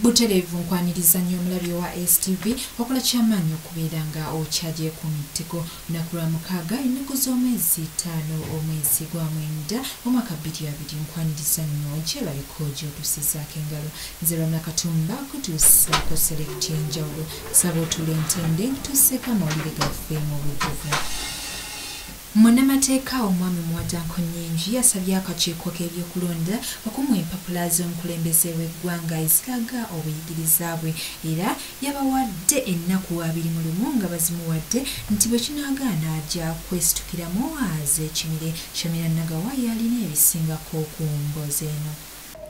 Butereevu nkwaniriza nnyo omulabi wa STV okola kyamaanyi okubeera nga okyagyekuumiddeko. Lunaku lwa mukaaga, ennaku z'omwezi 5 omwezi gwa 9 omwaka 2020. Nkwaniriza nnyo gyebaliko gy'otuusizaako engalo. Nze Ramla Katumba kutuusaako selekiti enjawulo. Nsaba otuule entende nkutuuseeko amawulire gaffe mu bujjuvu. Munnamateeka omwami Muwada Nkunyingi yasabye akakiiko k'ebyokulonda okumuwa empapula z'omukulembeze w'eggwanga eziraga obuyigiriza bwe, era yabawadde ennaku 21 nga bazimuwadde nti bwe kinaagaana ajja kwesitukiramu azeekimire. Shamira Nagawa yalina ebisingako ku mboozi eno.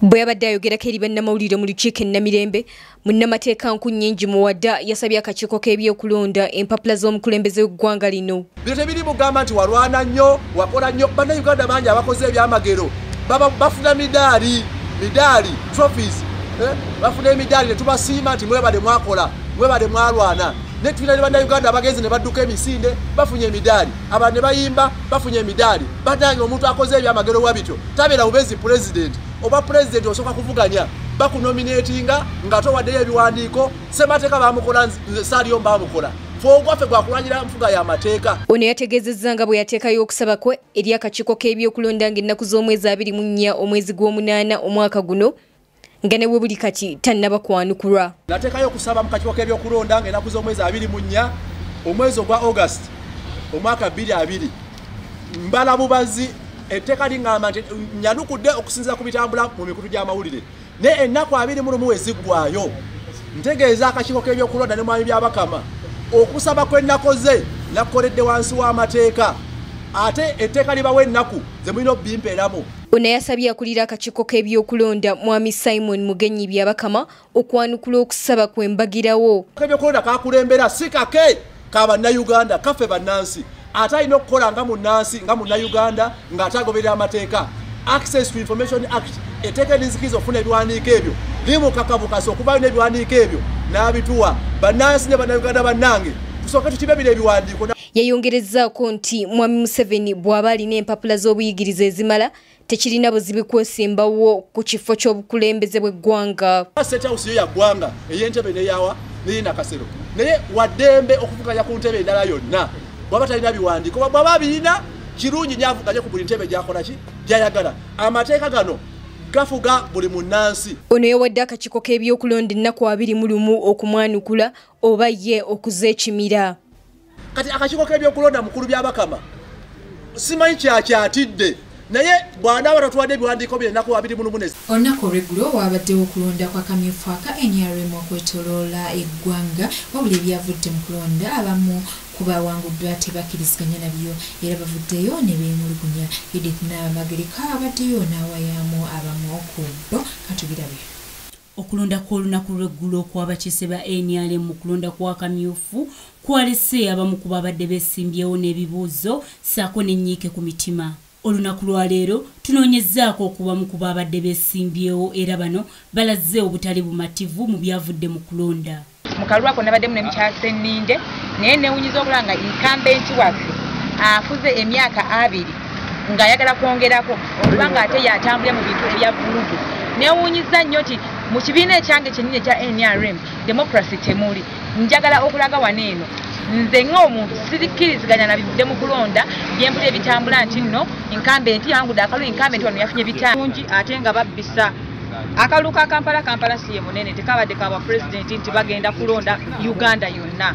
Bwe yabadde ayogerako eri bannamawulire mu lukiiko e Namirembe, munnamateeka Nkunyingi Muwada yasabye akakiiko k'ebyokulonda empapula z'omukulembeze w'eggwanga lino. Bino tebiri mugamba nti walwana nnyo, wakola nnyo. Bannayuganda bangi abakoze ebyamagero bafuna midaali, trophies, bafuna emidaali ne tubasiima nti mwebale mwakola, mwebale mwalwana. Ne tulina ne bannayuganda abagenzi ne badduka emisinde bafunye emidaali, abantu ne bayimba bafunye emidaali. Bannange, omuntu akoze ebyamagero wa bityo tabeera bubezi pulezidenti. Oba pulezidenti osooka kuvuganya, bakunominatinga nga towaddeyo ebiwandiiko. Ssemateeka bamukola, saaliyo bamukola. Fe ogwaffe gwakulwanyira nfuga y'amateeka. Ono yategeezezza nga bwe yateekayo okusaba kwe eri akakiiko k'ebyokulonda ng'ennaku z'omwezi 24 omwezi gw'omunaana omwaka guno, nga ne bwe buli kati tannaba kwanukulwa. Nateekayo okusaba mu kakiiko k'ebyokulonda ng'ennaku z'omwezi 24 omwezi ogwa August omwaka 2020. Mbala bubazi, etteeka liŋŋamba nti nyanukudde okusinziira ku bitambula mu mikutu gy'amawulire, naye ennaku 21 we ziggwayo ntegeeza akakiiko k'ebyokulonda ne mwami Byabakama okusaba kwe nakoze nakukoledde wansi w'amateeka, ate etteeka libawa ennaku ze mulina obimpeeramu. Ono yasabye akulira akakiiko k'ebyokulonda mwami Simon Mugenyi Byabakama okwanukula okusaba kwe mbagirawo. Ebyokulonda kakulembera si kake ka bannayuganda, kaffe bannansi, ate alina okukola nga munnansi, nga munnayuganda, ng'ate agoberera amateeka. Access to Information Act, etteeka erizikiriza okufuna ebiwandiiko ebyo limukakabukasa okuvaayo n'ebiwandiiko ebyo n'abituwa. Bannansi ne bannayuganda bannange, tusooke tukibe bino ebiwandiiko. Yayongerezzaako nti mwami Museveni bw'aba alina empapula z'obuyigirize ezimala tekirina buzibu kwesimbawo ku kifo ky'obukulembeze bw'eggwanga. State House yo ya ggwanga ey'entebe neyawa neyinakasero, naye waddembe okuvuganya ku ntebe endala yonna bw'aba talina biwandiiko. Bw'aba birina kirungi nnyo avuganye ku buli ntebe gy'akola ki gy'ayagala. Amateeka gano gafuga buli munnansi. Ono yawadde akakiiko k'ebyokulonda ennaku 21 okumwanukula oba ye okuzeekimira. Kati akakiiko k'ebyokulonda mukulu Byabakama simanyi kyakyatidde, naye bw'anaaba tatuwadde ebiwandiiko bye ennaku 21. Olunaku olw'eggulo wabaddewo okulonda kwa kamyufu aka NRM okwetooloola eggwanga, wabula ebyavudde mu kulonda abamu ku bawanguddwa tebakkiriziganya nabyo era bavuddeyo ne beemulugunya. Edith Namagereka abaddeyo n'awayaamu abamu ku bo, katubirabe. Okulonda kw'olunaku lw'eggulo okw'abakiise ba NRM mu kulonda kwa kamyufu kwalese abamu ku babadde beesimbyewo n'ebibuuzo ssaako n'ennyiike ku mitima. Olunaku lwaleero tunoonyezzaako okubamu ku babadde beesimbyewo era bano balaze obutali bumativu mu byavudde mu kulonda. Mu kalulu ako nabaddemu ne mukyala Ssenninde, naye neewunyiza okulaba nga incumbent waffe afuze emyaka 20 ng'ayagala kwongerako okuba ng'ate yatambulira mu bintu ebya vulugu. Neewunyiza nnyo nti mu kibiina ekyange kyennyini ekya NRM democracy temuli. Njagala okulaga wano eno nze ng'omuntu sirikkiriziganya na bivudde mu kulonda byempulira ebitambula nti nno incumbent yawangudde akalulu, incumbent wano yafunye 5 ate nga babbisa. Akalulu ka Kampala, Kampala si ye munene, tekabadde ka bapulezidenti nti bagenda kulonda Uganda yonna.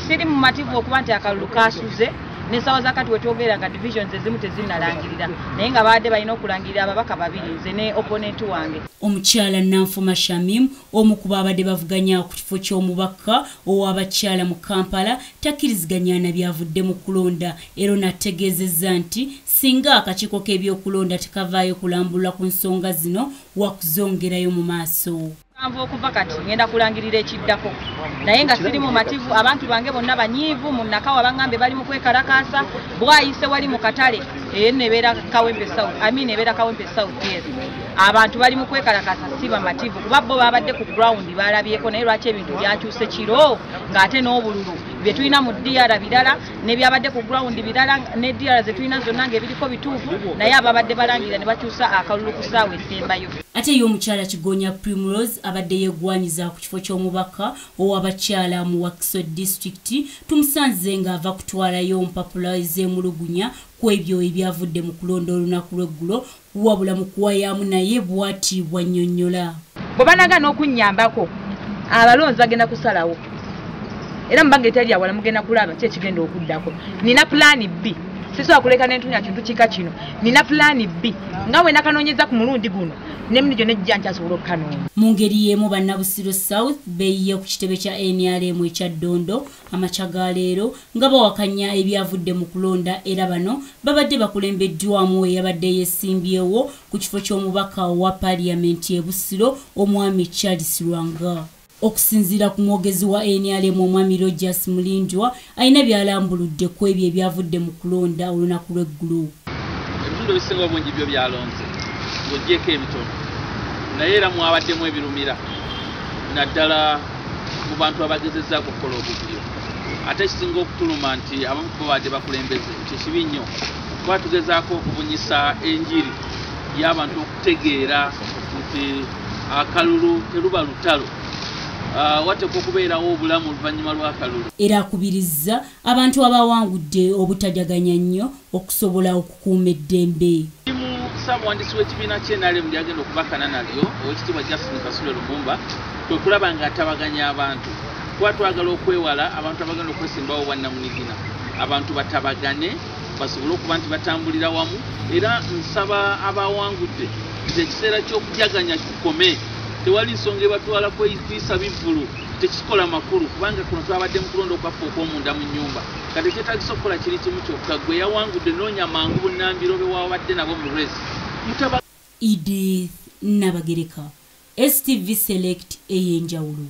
Siri mumativu okuba nti akalulu kasuze n'essaawa za kati wetwogerera nga divisions ezimu tezinnalangirira, naye nga baadde balina okulangirira ababaka 2 nze ne opponent wange. Omukyala Nanfuma Shamim omu ku babadde bavuganya ku kifo ky'omubaka ow'abakyala mu Kampala takkiriziganya na byavudde mu kulonda, era onategeezezza nti singa akakiiko k'ebyokulonda tekavaayo kulambula ku nsonga zino wakuzongerayo mu maaso. Nva okuva kati ngenda kulangirira ekiddako, naye nga siri mumativu. Abantu bange bonna banyiivu mu Nakawa, baŋŋambe bali mu kwekalakaasa. Bwayise wali mu katale eno ebeera Kawempe South, I mean ebeera Kawempe South, yes. Abantu bali mu kwekalakaasa, si bamativu kuba bo babadde ku ground balabyeko, naye lwaki ebintu byakyuse kiro ng'ate n'obululu Bye tulina mu DR birala n'ebyabadde ku ground birala ne DR ze tulina zonna ng'ebiriko bituufu, naye ababadde balangira ne bakyusa akalulu ku ssaawa esembayo. Ate ye omukyala Kigonya Primrose abadde yeggwanyiza ku kifo ky'omubaka ow'abakyala mu Wakiso disitulikiti tumusanze ng'ava kutwalayo mpapula ez'emulugunya ku ebyo ebyavudde mu kulonda olunaku lw'eggulo, wabula mu kuwayaamu naye bw'ati bw'annyonnyola. Bwe banagaana okunnyambako abalonzi bagenda kusalawo, era mubanga etali awala mugenda kulaba ki ekigenda okuddako. Nina pulaani B, sisobola kuleka nentunya kintu kika kino. Nina pulaani B nga bwe nakanoonyeza ku mulundi guno n'emirundi gyonna ejja nkyasobola okukanoonya. Mu ngeri y'emu bannabusiro South beeyiye ku kitebe kya NRM ekya Ddondo amakya ga leero nga bawakanya ebyavudde mu kulonda, era bano babadde bakulembeddwamu eyabadde yeesimbyewo ku kifo ky'omubaka wa Paaliyamenti e Busiro omwami Charles Lwanga. Okusinziira ku mwogezi wa NRM omwami Rogers Mulindwa alina by'alambuludde ku ebyo ebyavudde mu kulonda olunaku lw'eggulo. Ebitundu ebisinga obungi byo byalonze ng'oggyeko ebitono, naye era mwabaddemu ebirumira naddala mu bantu abagezezzaako okukola obuvuyo. Ate ekisinga okutuluma nti abamu ku bo babadde bakulembeze, kye kibi nnyo kuba tugezaako okubunyisa enjiri y'abantu okutegeera nti akalulu teruba lutalo, wateekwa okubeerawo obulamu oluvannyuma lw'akalulu. Era akubirizza abantu abawangudde obutajaganya nnyo okusobola okukuuma eddembe. Mu ssaabawandiisi w'ekibiina kya NRM lyagenda okubakana nalyo owekitiibwa Justin Kasule Lumumba kwe kulaba ng'atabaganya abantu, kuba twagala okwewala abantu abagenda okwesimbawo bwannamunigina, abantu batabagane basobole okuba nti batambulira wamu. Era nsaba abawangudde nti ekiseera ky'okujaganya kikome, tewali nsonga ebatwala kuyisa bivvulu, tekikola makulu kubanga kuno twabadde mu kulonda okwaffe okw'omunda mu nnyumba. Kati ekyetaagisa okukola kiri kimu kyokka, gwe yawangudde noonya mangu bunnambiro be wabadde nabo mu race. Edith Nabagereka, STV Select ey'enjawulo.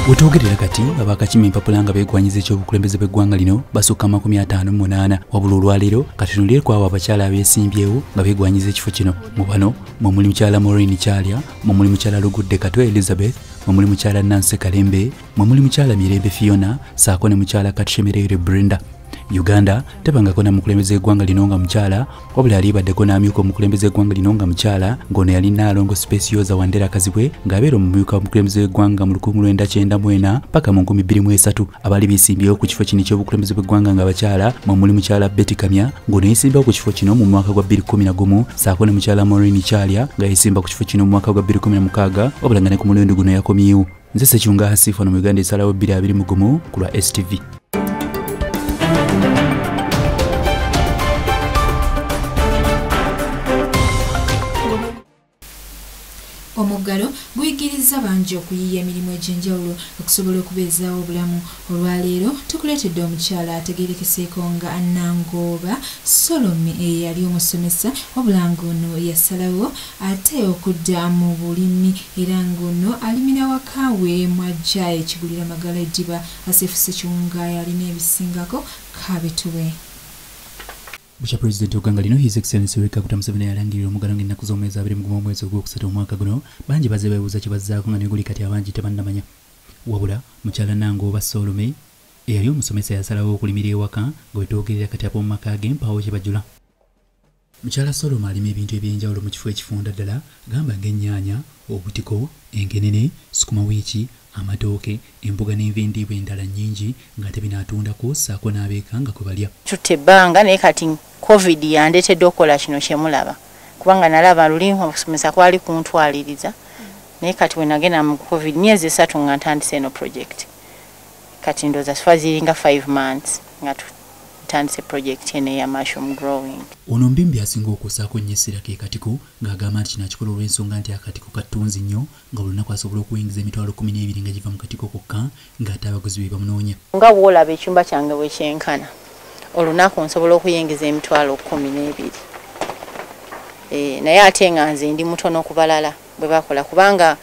Wetwogerera kati abakakima empapula nga beegwanyiza ekyobukulembeze bw'eggwanga lino basukka 58, wabula olwaleero katutunulire ku abo abakyala abeesimbyewo nga beegwanyiza ekifo kino. Mu bano mwe muli mukyala Maureen Kyalya, mwe muli mukyala Lugudde Katwe Elizabeth, mwe muli mukyala Nancy Kalembe, mwe muli mukyala Mirembe Fiona ssaako ne mukyala Katushemereire Brenda. Uganda tebangako na mukulembeze eggwanga lino nga mukyala, wabula alibaddeko n'amyuka omukulembeze eggwanga lino nga mukyala, ng'ono yali Nnaalongo Specioza Wandera Kazibwe ng'abeera omumyuka w'omukulembeze w'eggwanga mu 1994 paka mu 2003. Abaali beesimbyewo ku kifo kino eky'obukulembeze bw'eggwanga nga bakyala mwe muli mukyala Betty Kamya ng'ono yeesimbawo ku kifo kino mu mwaka gwa 2011, ssaako ne mukyala Maureen Kyalya nga yeesimba ku kifo kino mu mwaka gwa 2016, wabula nga ne ku mulundi guno yakomyewo. Nze Ssekiwunga Hasifu wano mu Uganda esalawo 2021 ku lwa STV. Omuggalo guyigiriza bangi okuyiiya emirimu egy'enjawulo okusobola okubeezaawo obulamu. Olwaleero tukuleetedde omukyala ategeerekeseeko nga Nangooba Solome eyali omusomesa, wabula ng'ono yasalawo ate okudda mu bulimi, era ng'ono alimira waka we mwajja ekigulira magala eddiba. Asefu Ssekiwunga yalina ebisingako kabituwe. Bukya Pulezidenti w'eggwanga lino His Excellency Yoweri Kaguta Museveni yalangirira omuggalo ng'ennaku z'omwezi 21 omwezi ogwokusatu omwaka guno, bangi bazze beebuuza kye bazzaako nga ne guli kati abangi tebannamanya. Wabula mukyala Nangooba Solome eyali omusomesa yasalawo okulimira ewaka nga we twogerera kati ab'omu maka ge mpaawo kye bajula. Mukyala Solome alima ebintu eby'enjawulo mu kifo ekifunda ddala, gamba ng'ennyaanya, obutiko, enkenene, sukuma wiiki, amatooke, emboga n'enva endiibwa endala nnyingi ng'ate bino atundako ssaako n'abeeka nga kwe balya. Tutte ebbanga naye kati COVID yandeetedde okukola kino kye mulaba, kubanga nalaba luli okusomesa kwali kuntwaliriza, naye kati bwe nagenda mu COVID myezi 3 nga ntandise eno project. Kati ndowooza sifa ziringa 5 months nga tutandise project eno eya mushroom growing. Ono Mbimbi asinga okussaako nnyo essira ke katiko ng'agamba nti kino akikola olw'ensonga nti akatiko kattunzi nnyo nga buli lunaku asobola okuyingiza emitwalo 12 nga giva mu katiko kokka ng'ate abaguzi be bamunoonya. Nga bw'olaba ekyumba kyange bwe kyenkana, olunaku nsobola okuyingiza emitwalo 12. Naye ate nga nze ndi mutono ku balala bwe bakola, kubanga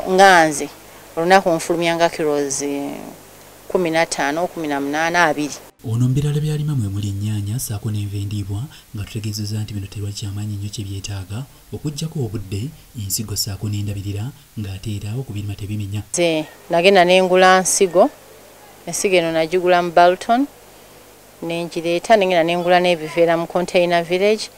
nga nze olunaku nfulumya nga kilos 15, 18, 20. Ono mbirala byalima mwe muli ennyaanya ssaako n'enva endiibwa nga tutegeezezza nti bino tewali kyamaanyi nnyo kye byetaaga okuggyako obudde, ensigo ssaako n'endabirira ng'ate era okubirima tebimenya. Nze nagenda n'engula nsigo, ensigo eno nagigula mu Balton nengireeta nengenda nengula n'ebiveera mu Container Village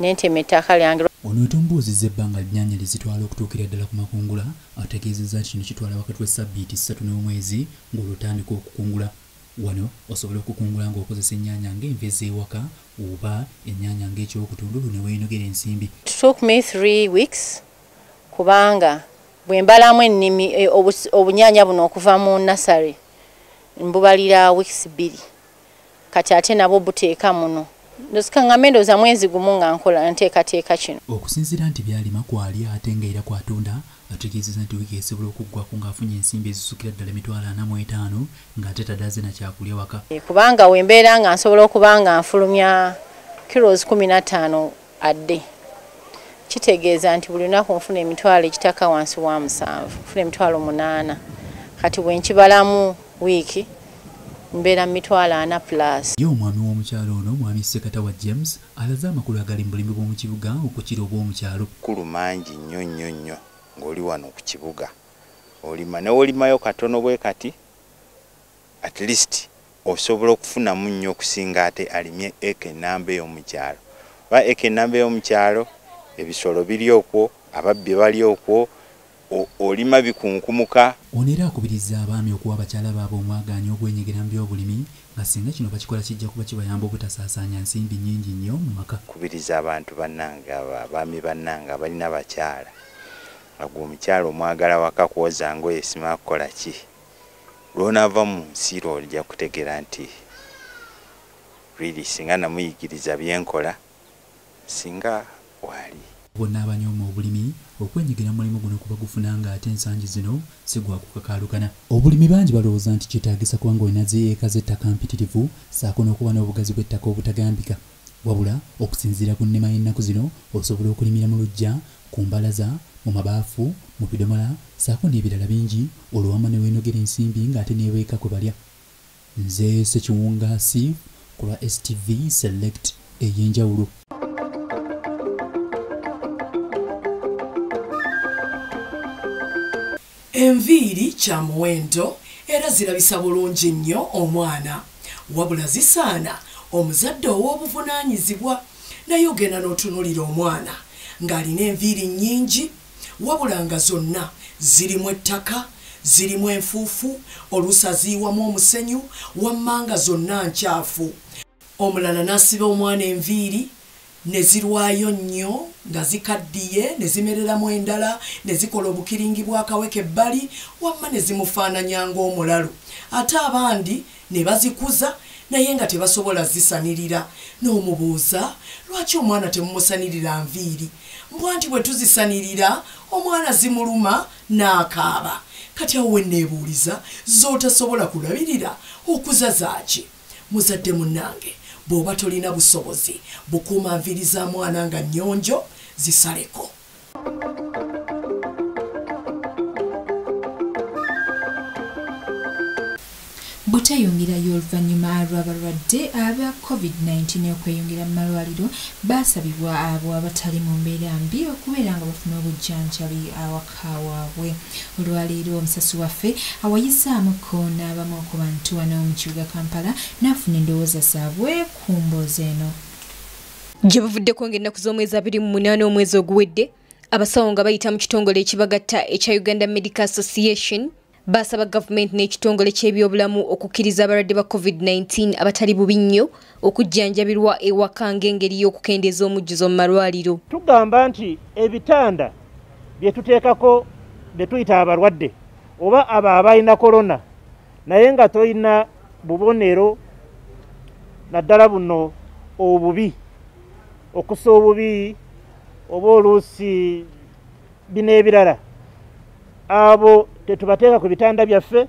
nentema ettaka lyange. Ono etumbuuzizza ebbanga ennyaanya lye zitwala okutuukira ddala ku makungula ategeezezza nti kino kitwala wakati w'essabbiiti 3 n'omwezi ng'olwotandika okukungula. Wano osobola okukungula ng'okozesa ennyaanya ng'enva ez'ewaka oba ennyaanya ng'ekyokutundulu ne weenogera ensimbi. It took me 3 weeks kubanga bwe mbalamu ennimi obunyaanya buno okuva mu nursery mbubalira weeks 2 kati ate nabwo buteeka muno ndosika ndowooza mwezi gumu nga nkola nteekateeka kino. Okusinziira nti byalima kwali ate ng'era kwatunda ategeezezza nti wiiki esobola okuggwako ng'afunye ensimbi ezisukira ddala 45,000 ng'ate taddaze na kyakulya waka. Kubanga wembeera nga nsobola okuba nga nfulumya kilos 15 adde kitegeeza nti buli lunaku nfuna emitwalo ekitaka wansi wa 7, nfuna emitwalo 8 kati bwe nkibalamu wiiki mbeera 400 plus. Ye omwami w'omukyalo ono mwami Ssekatawa James alaze amakulu agali mu bulimi bw'omu kibuga okukira obw'omukyalo. Makulu mangi nnyo nnyo nnyo ng'oli wano ku kibuga olima ne olimayo katono bwe kati at least osobola okufunamu nnyo okusinga ate alimye eka ennamba ey'omukyalo. Oba eka ennamba ey'omukyalo ebisolo biri okwo, ababbi bali okwo, olima bikunkumuka. Ono era akubiriza abaami okuwa abakyala baabwe omwagaanya ogwenyigira mu byobulimi nga singa kino bakikola kijja kuba kibayamba obutasaasaanya nsimbi nnyingi nnyo mu maka. Kubiriza abantu bannange, abaami bannange abalina abakyala, nga omukyala omwagala waka kwoza ngoye sima kukola ki, lw'onaava mu nsi ojja kutegeera nti really singa namuyigiriza byenkola singa wali. Bonna abanyooma obulimi okwenyigira mu mulimu guno kuba gufuna ng'ate ensangi zino si gwa kukakaalukana. Obulimi bangi balowooza nti kyetaagisa kubanga olina zi eka z'ettaka mpitirivu ssaako n'okuba n'obugazi bw'ettaka obutagambika. Wabula okusinziira ku nnima y'ennaku zino osobola okulimira mu luggya, ku mbalaza, mu mabaafu, mu bidomola ssaako n'ebirala bingi olwo wamma ne weenogera ensimbi ng'ate n'eweeka kwe balya. Nze Ssekiwunga Steve ku lwa STV Select ey'enjawulo. Enviiri kya muwendo era zirabisa bulungi nnyo omwana, wabula zisaana omuzadde ow'obuvunaanyizibwa. Naye ogenda n'otunuulira omwana ng'alina enviiri nnyingi wabula nga zonna zirimu ettaka, zirimu enfuufu, oluusi aziyiwamu omusenyu, wamma nga zonna nkyafu. Omulala n'asiba omwana enviiri ne zirwayo nnyo nga zikaddiye ne zimereramu endala ne zikola obukiringi bw'akaweke ebbali, wamma ne zimufaananya ng'omulalu. Ate abandi ne bazikuza naye nga tebasobola zisanirira. N'omubuuza lwaki omwana temumusanirira nviiri? Mbwa nti bwe tuzisanirira omwana zimuluma n'akaaba. Kati awo we neebuuliza z'otasobola kulabirira okuza zaaki? Muzadde munnange, bw'oba tolina busobozi bukuuma nviiri za mwana nga nnyonjo, zisaleko. Butayongerayo oluvannyuma lw'abalwadde aba COVID-19 okweyongera mu malwaliro baasabibwa abo abatali mu mbeera mbi okubeera nga bafuna obujjanjabi awaka waabwe. Olwaleero omusasi waffe awayisaamuko n'abamu ku bantu wano mu kibuga Kampala n'afuna endowooza zaabwe ku mboozi eno. Gye buvuddeko ng'ennaku z'omwezi 28 omwezi oguwedde, abasawo nga bayita mu kitongole ekibagatta ekya Uganda Medical Association basaba gavumenti n'ekitongole ky'ebyobulamu okukkiriza abalwadde ba COVID-19 abatali bubi nnyo okujjanjabirwa ewaka ng'engeri y'okukendeeza omujjuzo mu malwaliro. Tugamba nti ebitanda bye tuteekako bye tuyita abalwadde oba abo abalina korona naye nga tolina bubonero naddala buno obubi, okusa obubi oba oluusi bino ebirala, abo tetubateeka ku bitanda byaffe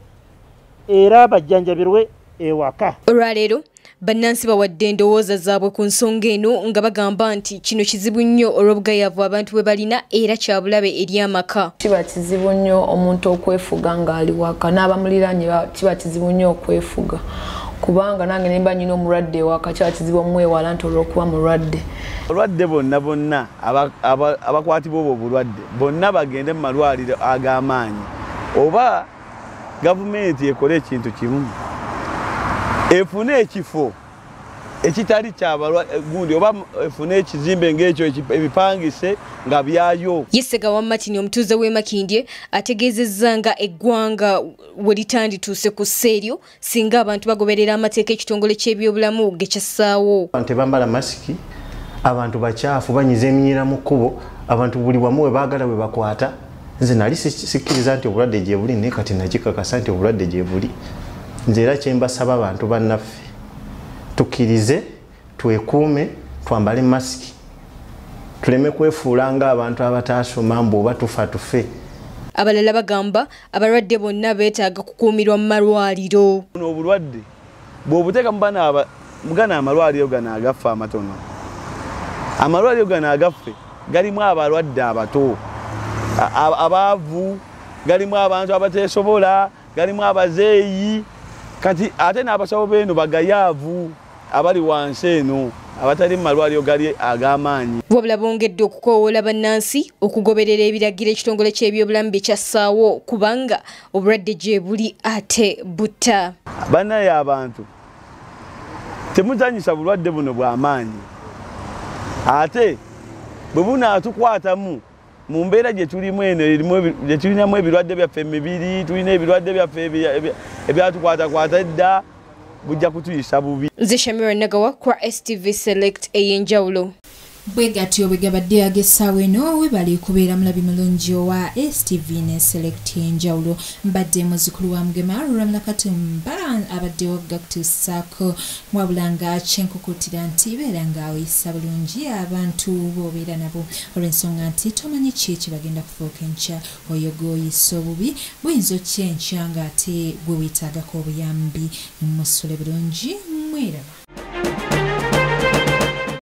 era bajjanjabirwe ewaka. Olwaleero Bannansi bawadde endowooza zaabwe ku nsonga eno nga bagamba nti kino kizibu nnyo olw'obugayavu abantu bwe balina era kya bulabe eri amaka. Kiba kizibu nnyo omuntu okwefuga ng'ali waka, n'abamuliraanye kiba kizibu nnyo okwefuga, kubanga nange ne mba nnyina omulwadde ewaka kiba kizibu omwewala nti olw'okuba mulwadde. Abalwadde bonna bonna abakwatibwa obwo obulwadde bonna bagende mu malwaliro ag'amaanyi, oba gavumenti ekole ekintu kimu, efune ekifo ekitali kyabalwadde oba efune ekizimbe ng'ekyo ebipangise nga byayo. Yesegawa Martin omutuuze w'e Makindye ategeezezza nga eggwanga we litandituuse ku sseeryo singa abantu bagoberera amateeka ekitongole ky'ebyobulamu ge kyassaawo. Abantu tebambala masiki, abantu bakyafu, banyiza eminyira mu kkubo, abantu buli wamu we baagala we bakwata. Nze nali sikkiriza nti obulwadde gye buli, naye kati nakikakasa nti obulwadde gye buli. Nze era kye mbasaba abantu bannaffe, tukkirize, twekuume, twambale masiki, tuleme kwefuula ng'abantu abataasoma mbu oba tufa tufe. Abalala bagamba abalwadde bonna beetaaga kukuumirwa mu malwaliro. Buno obulwadde bw'obuteeka mu gano amalwaliro gano agaffe amatono, amalwaliro gano agaffe galimu abalwadde abato, abaavu, galimu abantu abateesobola, galimu abazeeyi, kati ate n'abasawo b'eno bagayaavu abali wansi eno abatali mu malwaliro gali ag'amaanyi. Wabula bongedde okukoowoola bannansi okugoberera ebiragiro ekitongole ky'ebyobulamu bye kyassaawo kubanga obulwadde gye buli ate butta. Bannaye abantu temuzannyisa bulwadde buno bw'amaanyi, ate bwe bunaatukwatamu mu mbeera gye tulimu eno gye tulinamu ebirwadde byaffe emibiri, tulina ebirwadde byaffe ebyatukwatakwata edda, bujja kutuyisa bubi. Nze Shamira Nagawa kwa STV Select ey'enjawulo. Bwe gatyo bwe gabadde ag'essaawa eno, webale kubeera mulabi mulungi owa STV ne Select ey'enjawulo. Mbadde muzzukulu wa Mugema Luramula Katumba abaddewo gakutuusaako, wabula nga kyenkukuutira nti beera nga oyisa bulungi abantu b'obeera nabo, olw'ensonga nti tomanyi ki ekibagenda kufuuka enkya. Oyo gw'oyisa obubi buyinza okukya enkya ng'ate gwe weetaagako obuyambi. Musule bulungi, mweraba.